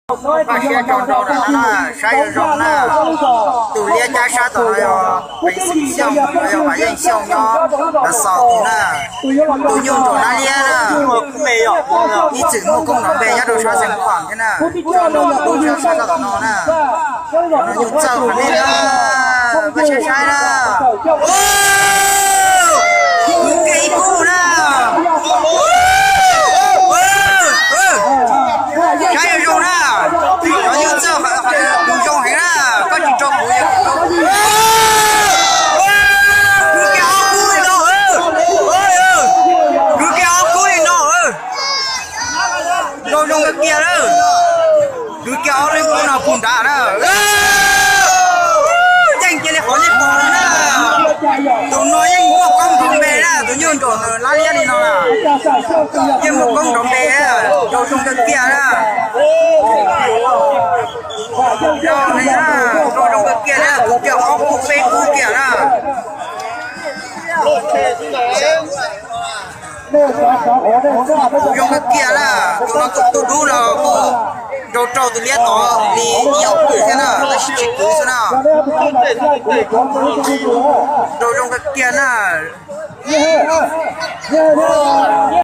Paj siab tso nrau rau no na, saib zoo zoo na. Tus liab cab sab tom no yog Peev Xwm Xyooj, yog Vam Yeej Xyooj nyob Nab Xaus tim na. Tus nyuj nraum nab liab na, ib txwm muaj koob nrov npe nyob rau sab Xeev Khuam thiab na. Tso nrau tus dub sab sab tom no na. Nyuj txawj qhov nej na, paj saib saib na. Kwv kiag ib kub na. Saib zoo zoo na. Cov nyuj txawj tus zoo heev na, koj tsis tso kuv. Kwv kiag ob kub li no, kwv kiag ob kub li no. Zoo zoo kiag kiag lawm. Kwv kiag ob lub kub no puag nrad na. Yeej cia li qhov nej pom no na. Tus no yeej muaj koob nrov npe na, tus nyuj nraum nab liab li no na. Yeej muaj koob nrov npe, zoo zoo kiag kiag na. Zoo zoo kiag kiag na, kwv kiag ob kub peb kub kiag na. Zoo kiag kiag na, tus no tus dub no kuj nrau rau tus liab tod li ib ob pwm thiab na, tab sis tsis kwv xwb na. Nrau zoo kiag kiag na.